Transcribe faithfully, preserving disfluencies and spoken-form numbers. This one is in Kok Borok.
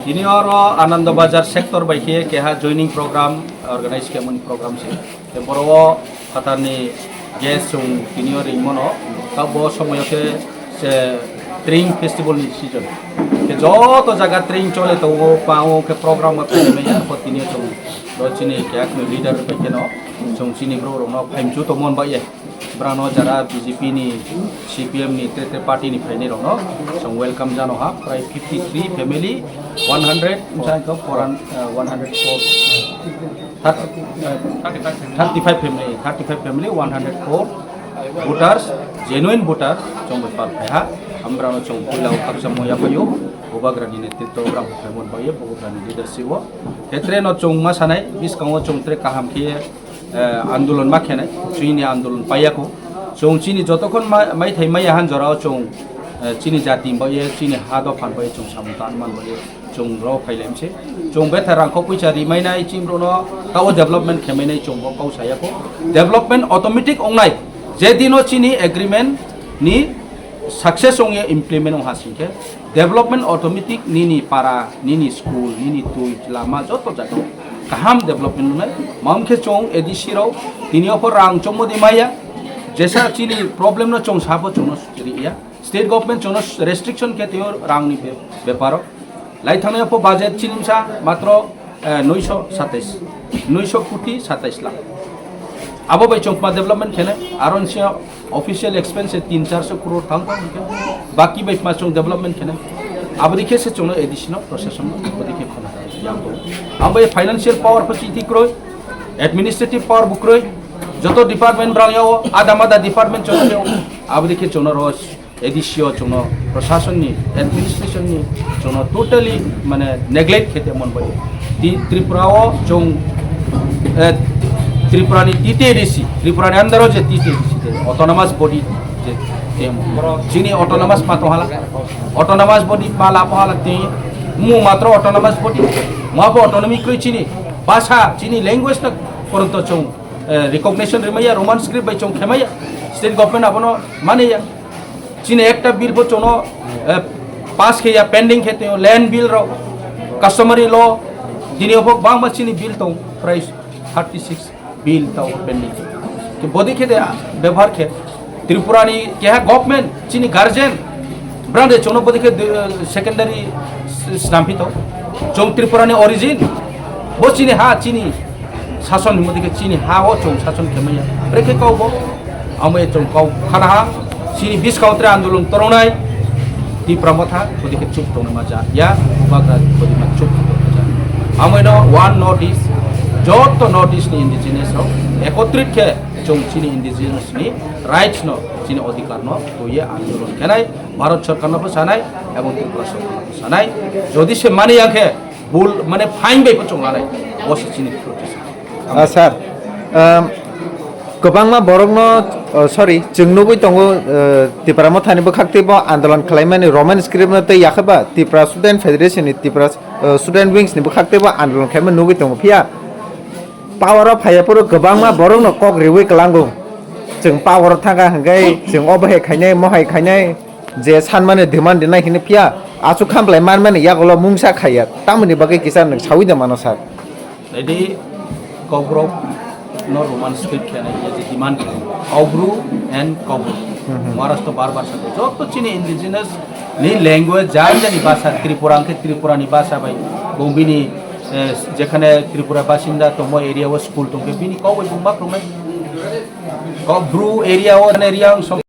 Tini oro Anando Bazar sector bai khe keha joining program organize khe mani program se. Te boro o phatarni guest chwng tini o ringmano, ta bo somoyo khe se Tring festival ni season. Khe joto jaga Tring chole tongo, pango khe program o phaimaya, ko tini o chwng ro chini keha leader bai khe no chwng chini bro rok no phaimchu tongmon bai ye. Brano jara B J P ni, C P M ni, te te party ni phainai rokno chwng welcome jano ha, prai fifty three family, one hundred, msa ko four hundred, uh, one hundred four, thirty, uh, thirty-five family, thirty-five family, one hundred four voters, genuine voter, chwng bai pal phai ha, ambrano chwng puila o khaksa moya phaio, bubagrani netritwo gram phaimon bai, bubagrani leadership o, hetre no chwng ma sanai, biskango chwng tre kaham khe eh, andolon ma khenai, chini andolon paiyako. Chwng chini jotokhon ma-, maithai maya han jorao chwng, eh, chini jati bai, chini ha dophan bai chwng samung tanman bai, chwng ro phailaimse. Chwng betha rangkho puisa rimainai chini brono tao development khemainai chwng bo kau sayako. Development automatic ongnai. Je dino chini agreement ni success ongya implement ong hasingkhe. Development automatic nini para, nini school, nini twi, lama joto jaga o kaham development wngnai. Mamkhe chwng A D C rok tini opor rang chongmodi maya, jesa chini problem no chwng sabo chwngno riya. State government chwngno restriction khe twiyo rangni be-, beparo. Lai thangnai opor budget chinimsa matro eh, noisho satais, noisho koti satais lakh. Abo bai chwng ma development khenai, aro nisi official expense tin charso crore thang thang hwnkhe, baki bai ma chwng development khenai. Abo dikhe se chwngno A D C no procession abo dikhe khona. Abo bai financial power pho chiti kroi, administrative power bo kroi, joto department brang yao, ada mada department chwng yao, abo dikhe chwngno ro A D C o chwngno, prasasonni, administrationni chwngno totally mane neglect khe tongmani bai. Ti-, Tripura o chwng, eh, Tripurani T T A D C, Tripurani under o je T T A D C je autonomous body je temo. Chini autonomous ma tonghala, autonomous body ma lapo hala ti, mu matro autonomous body, ma bo autonomy kroi chini, bhasha, chini language no poronto chwng, eh, recognition rimaya, Roman script bai chwng khemaya, state government abono manaya. Chini ekta bill bo chwngno, eh, pass khe ya, pending khe tongyo, land bill rok, customary law, tini obo bangma chini bill tong, prai thirty six bill tong pending. Ke bodi khe de bebhar khe Tripura ni keha government, chini guardian, brang de chwngno bodi khe de, secondary s-, snampi tong. Chwng Tripura ni origin, bo chini ha, chini sason ni modi khe chini ha o chwng sason khe manya. Brekhe kok bo, amo e chwng kok khana ha, chini biskang tre andolon torongnai, Tipra Motha, bodi khe chup tongma ja, ya, bagra bodi ma chup tongma ja. Amo eno one North East, joto North East ni indigenous rok, ekotrit khe chwng chini indigenous ni rights no, chini odhikar no, tuye andolon khenai, Bharat Sarkar no bo sanai, ebong Tripura Sarkar no bo sanai, jodi se mani yang khe, bul, mane, fine bai bo chwng lanai. O se chini protest. Ah, sir, um, kwbangma borokno, oh, sorry, chwng nugwi tongo, uh, Tipra Mothani bwkhak teibo andolon khlaimani Roman script no tei yakhe ba Tripura Student Federation ni Tripura, uh, Student Wings ni bwkhak teibo andolon khlaimani nugwi tongo. Phiya power o phaiya phuru kwbangma borokno kok riwi kwlango. Chwng power o thangkha hwnkhe chwng obo hai khainai, mo hai khainai. Je sanmani demand rinai hini phiya, aswk khamplai manmani yagulo mungsa khaiya, tamoni bagwi kisa nwng sawi da mano, sir? Ready, Kokborok no Roman script khe nai, je demand khe nai. Kaubru and Kokborok. Mhm. Maharashtra bar bar sa joto chini indigenous ni language, jani jani bhasha, Tripura hwnkhe Tripura ni bhasha bai, bo bini, eh, jekhane Tripura basinda tongmo area o school tongkhe bini kok bai bung ma khlumai. Kok Bru area o, area o